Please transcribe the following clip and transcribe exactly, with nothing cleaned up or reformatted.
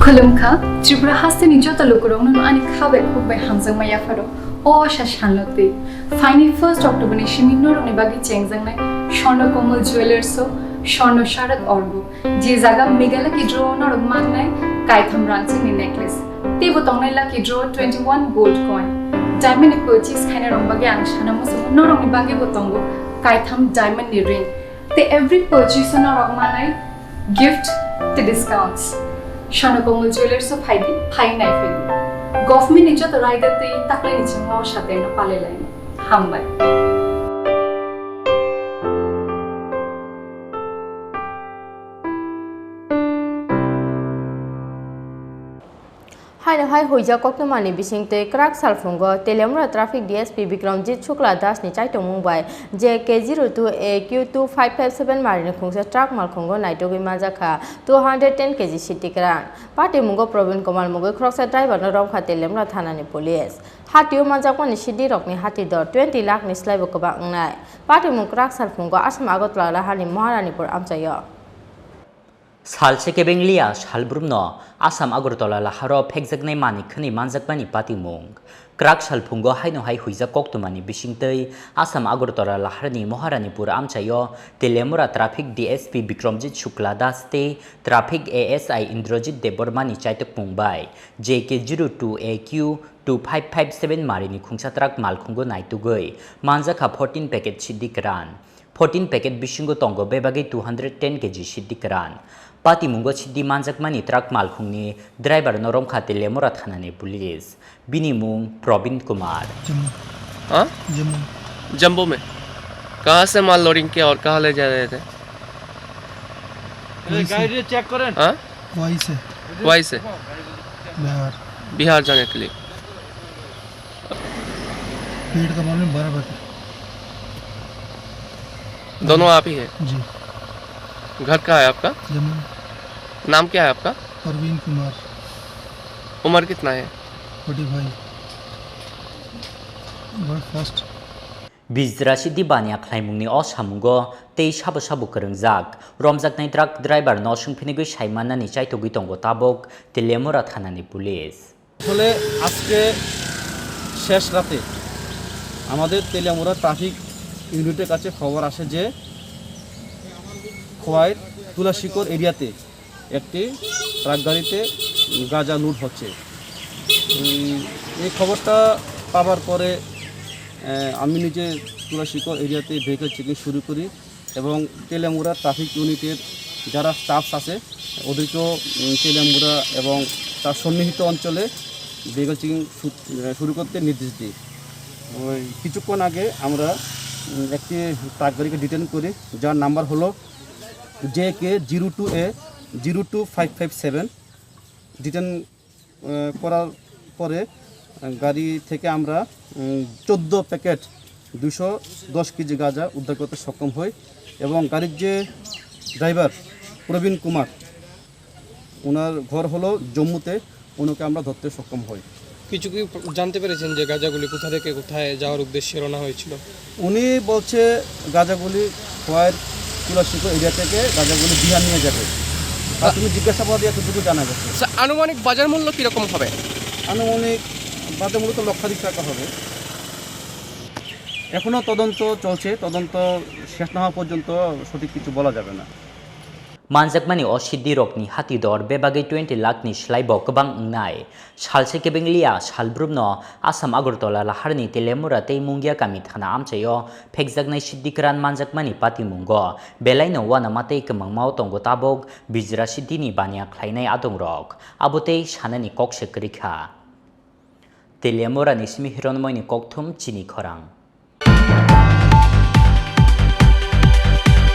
Khulumkha, Tripura hasteni joto lukurokno ani kha bai khuk bai hamjakma yapharo. O asa salno twi phaini first October ni simi norokni bagwi chengjaknai Swarna Komal Jewellers o Swarna Sharak Orgo, je jaga Meghalaya Lucky Draw o norok mannai kaitham rangchakni necklace. Teibo tongnai Lucky Draw twenty one gold coin. Diamond ni purchase khainai rok bagwi ang sana muchungo, norokni bagwi bo tongo kaitham diamond ni ring. Tei every purchase o norok manai gift tei discounts. Swarna Komal Jewellers o phaidi, phai nai phaidi. Government ni joto raida tei taklai ni chwngno o sateno palai laini. Hambai. Haino hai huijak koktwmani bisingtwi kwrak salphungo Teliamura Traffic D S P Bikramjit Shukla Das ni chaitongmung bai J K zero two A Q two five five seven marini khungsa truck malkhungo naitugwi manjakha two hundred ten K G siddhi kwran. Patimungo Probin Kumar mungwi khoroksa driver no romkha Teliamura thanani police. Hatio manjakmani siddhi rokni hati dor twenty lakh ni slaibo kwbang wngnai. Patimung kwrak salphungo Assam Agartala lahani Maharanipur amchaio. Salse kebeng liya salbrumno Assam Agartala laharo phekjaknai manwi khwnwi manjakmani patimung. Kwrak salphungo haino hai huijak koktwmani bisingtwi Assam Agartala laharni Maharanipur amchaio Teliamura Traffic D S P Bikramjit Shukla Das tei Traffic A S I Indrajit Debbarmani chaitokmung bai J K zero two A Q two five five seven marini khungsa truck malkhungo naitugwi manjakha fourteen packet siddhi kwran. Fourteen packet bisingo tongo bebagwi two hundred ten K G siddhi kwran. Patimungo siddhi manjakmani truck malkhungni driver no romkha Teliamura thanani police. Bini mung Probin Kumar. Jammu. हाँ? जम्मू। जम्मू में। कहाँ से माल लोडिंग किया और कहाँ ले जा रहे थे? वहीं से। गाड़ी चेक करें। हाँ? वहीं से। वहीं से। बिहार। बिहार जाने के लिए। पेट का प्रॉब्लम, बराबर। दोनों आप ही है? जी। घर कहाँ है आपका? जम्मू। नाम क्या है आपका? परवीन कुमार। उम्र कितना है? Forty five. बस first. Bijra siddhi baniya khlaimungni o samungo tei sabo sabo kwrwngjak romjaknai truck driver no swngphinigwi sai mannani chaitugwi tongo tabuk Teliamura thanani police. আসলে আজকে শেষ রাতে আমাদের তেলিয়ামুড়া ট্রাফিক ইউনিটের কাছে খবর আসে যে খোয়াইর তুলাশিকর এরিয়াতে একটি ট্রাক গাড়িতে গাঁজা লোড হচ্ছে। উম, এই খবরটা পাওয়ার পরে, আহ, আমি নিজে তুলাশিকর এরিয়াতে ভেহিকল চেকিং শুরু করি এবং তেলিয়ামুড়া ট্রাফিক ইউনিটের যারা স্টাফস আছে ওদেরকেও, উম, তেলিয়ামুড়া এবং তার সন্নিহিত অঞ্চলে ভেহিকল চেকিং শু-, আহ, শুরু করতে নির্দেশ দিই। ওই কিছুক্ষণ আগে আমরা, উম, একটি ট্রাক গাড়িকে ডিটেন করি, যার নাম্বার হলো J K zero two A zero two five five seven. Detain, আহ, করার পরে, আহ, গাড়ি থেকে আমরা, উম, চোদ্দ প্যাকেট দুশো দশ কেজি গাঁজা উদ্ধার করতে সক্ষম হই এবং গাড়ির যে ড্রাইভার প্রবীণ কুমার, ওনার ঘর হলো জম্মুতে, ওনাকে আমরা ধরতে সক্ষম হই। কিছু কি জানতে পেরেছেন যে গাঁজাগুলি কোথা থেকে কোথায় যাওয়ার উদ্দেশ্যে রওনা হয়েছিল? উনি বলছে গাঁজাগুলি খোয়াইর তুলাশিকো এরিয়া থেকে গাঁজাগুলি বিহার নিয়ে যাবে। প্রাথমিক জিজ্ঞাসাবাদে এতটুকু জানা গেছে। স্যার, আনুমানিক বাজার মূল্য কিরকম হবে? আনুমানিক বাজার মূল্য তো লক্ষাধিক টাকা হবে। এখনো তদন্ত চলছে, তদন্ত শেষ না হওয়া পর্যন্ত সঠিক কিছু বলা যাবে না। Manjakmani o siddhi rokni hati dor bebagwi twenty lakh ni slai bo kwbang wngnai. Salse kebeng liya salbrumno Assam Agartala laharni Teliamura tei Mungia kami thana amchaio phekjaknai siddhi kwran manjakmani patimungo belaino uanama tei kwmangmao tongo tabuk bijra siddhini baniya khlainai adongrok. Abo tei sanani kok se kwrwi kha. Teliamurani simi Hironmoini kokthum chini khorang.